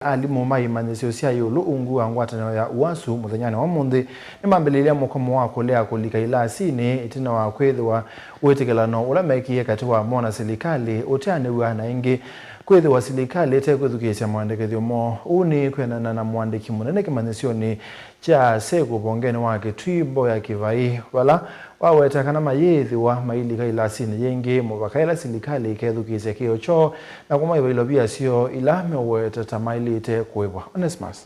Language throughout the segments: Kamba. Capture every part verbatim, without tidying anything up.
Alimũ ma imanyĩsyo sya ĩũlũ ungu wa ngwatanĩo ya UASU mũthenyanĩ wa ũmũnthĩ nĩmambĩlĩlya mũkomo wa kũlea kũlika ilasinĩ ĩtina wa kwĩthĩwa wĩtĩkĩlano ũla mekie katĩ wa mo na silikalĩ ũteanĩw'a, na ĩngĩ kwĩthĩwa silikalĩ ĩtekwĩthukĩĩsya maandĩkĩthyo moo. Ũu nĩ kwĩanana na mũandĩki mũnene kĩmanyĩsyonĩ kya SEKU vongenĩ wa Kitui, Mboya Kĩvai, vala waweta kana mayĩĩthĩwa mailika ilasinĩ yĩngĩ mũvaka ĩla silikalĩ ĩkethukĩĩsya kĩĩo kyoo na kũmaĩva ilovia syoo ila meũweta ta maĩlĩte kũĩvwa. Onesmus.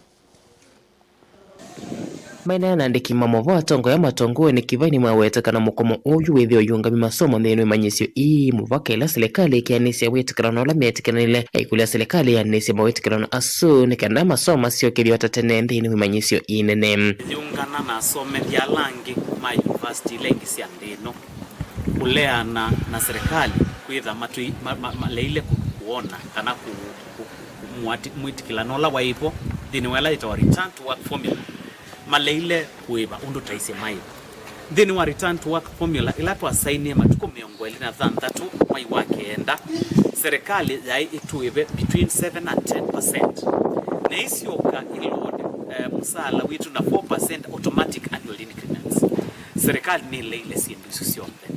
Maineena na andĩki ma maũvoo, atongoea matongoi nĩ Kĩvai nĩmaweta kana mũkomo ũyũ wĩthĩwe ũyũngamya masomo nthĩnĩ wa imanyĩsyo ii mũvaka ĩla silikalĩ ĩkeanĩsya wĩtĩkĩlano ũla metĩkĩlanĩle. Aikũlya silikalĩ yanĩsye mawĩtĩkĩlano asu nĩ kenda masomo masyokethye o ta tene nthĩnĩ wa imanyĩsyo ii nene. Yũngana na asomethya ala angĩ ma yunivasiti ila ingĩ sya nthĩ ĩno kũleana na serikali kwĩtha matwĩ-, ma-, ma-, maleile kũ-, kũona kana kũ-, kũ-, kũ-, mwati-, mwĩtĩkĩlano ũla waĩ vo nthĩnĩ wa ĩla yĩtawa return to work formula, maleile kũĩva ũndũ taisye maĩva. Nthĩnĩ wa return to work formula ĩla twasainie matukũ mĩongo ĩlĩ na thanthatũ mwai wa kenda, serikali yaĩ ĩtũĩve between seven and ten percent. Na ĩsyoka ĩlode, eh, mũsaala witũ na four percent automatic annual increments. Serikali nĩleile syĩndũ isu syonthe.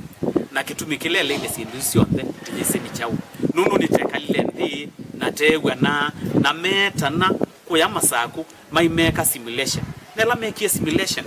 Na kĩtumi kĩla ĩleile syĩndũ isu syonthe, tĩyĩsĩ nĩ kyaũ. Nũndũ nĩtekalile nthĩ, na teew'a na, na metana kũya Masaku, maimeeka simulation. Na ĩla mekie simulation,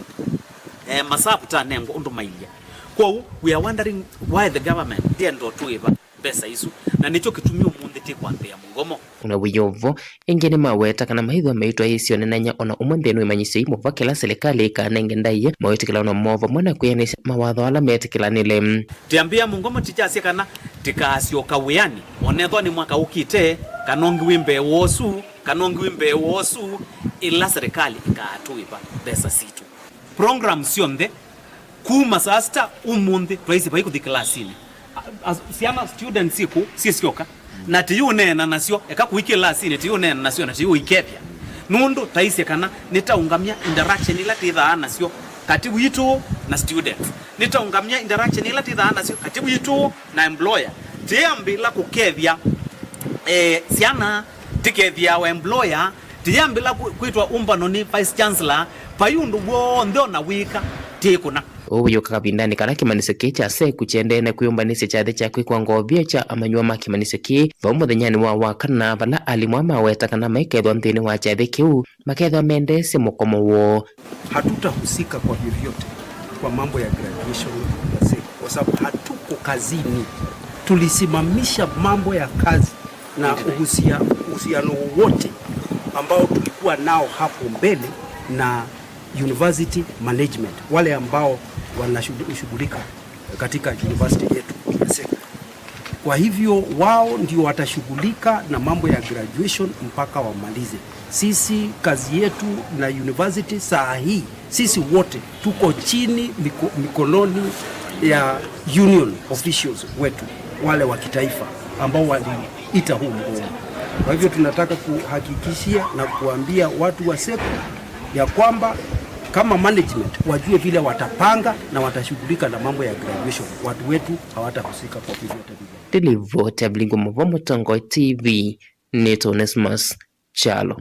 eh, masavu tanengwa ũndũ mailye. Kwoou, we are wondering why the government ndĩenda ũtũĩva mbesa isu, na nĩkyo kĩtumi ũmũnthĩ tĩkwambĩĩa mũgomo. Ona wĩ o vo, ĩngĩ nĩmaweta kana maĩthwa maitwaĩĩsya ũnenany'a ona ũmwe nthĩnĩ wa imanyĩsyo ii mũvaka ĩla silikalĩ ĩkanenge ndaĩa mawĩtĩkĩlano moo vamwe na kwĩanĩsya mawatho ala metĩkĩlanĩle. Tĩambĩĩa mũgomo tĩkyasya kana tĩkaasyoka wĩanĩ, onethwa nĩ mwaka ũkĩte, kana ũngĩ wĩ mbee wa ũsu, kana ũngĩ wĩ mbee wa ũsu, ĩla silikalĩ ĩkaatũĩva mbesa sitũ. Program syonthe, kuma saa sita ũmũnthĩ, twaisye vai kũthi kĩlasinĩ. A-, a-, syana, students syĩ kũu, syĩsyoka. Na tĩyũneena nasyo, eka kũi kĩlasinĩ, tĩyũneena nasyo, na tĩyũikethya. Nũndũ taisye kana nĩtaũngamya interaction ila twĩthaa nasyo katĩ witũ na students. Nĩtaũngamya interaction ila twĩthaa nasyo katĩ witũ na employer. Tĩyambĩla kũkethya, eh, syana, tĩkethya wa employer, tĩyambĩla kwĩ-, kwĩtwa ũmbano nĩ Vice Chancellor, vai ũndũ w'onthe ona wĩka, tĩkũna. Ũu wĩyũka kavindanĩ kala kĩmanyĩsyo kĩĩ kya SEKU kĩendee na kwĩyũmbanĩsya kyathĩ kya kwĩkwa ngovia kya amanyĩw'a ma kĩmanyĩsyo kĩĩ, vau mũthenyanĩ wa Wakana, vala alimũ aa maweta kana maikethwa nthĩnĩ wa kyathĩ kĩu, makethwa mendeesye mũkomo woo. Hatutahusika kwa vyovyote kwa mambo ya graduation ya SEKU, kwa sababu hatuko kazini. Tulisimamisha mambo ya kazi na uhusia-, uhusiano wowote ambao tulikuwa nao hapo mbele na university management, wale ambao wanashughulika katika university yetu ya SEKU. Kwa hivyo, wao ndio watashughulika na mambo ya graduation mpaka wamalize. Sisi, kazi yetu na university saa hii, sisi wote tuko chini miko-, mikononi ya union officials wetu, wale wa kitaifa ambao waliita huu mgomo. Kwa hivyo, tunataka kuhakikishia na kuambia watu wa SEKU ya kwamba kama management wajue vile watapanga na watashughulika na mambo ya graduation. Watu wetu hawatahusika kwa vyovyote vile. Ndilivoti ya Vilingo Mũvo, Mũtongoi T V, nĩtwa Onesmus Kyalo.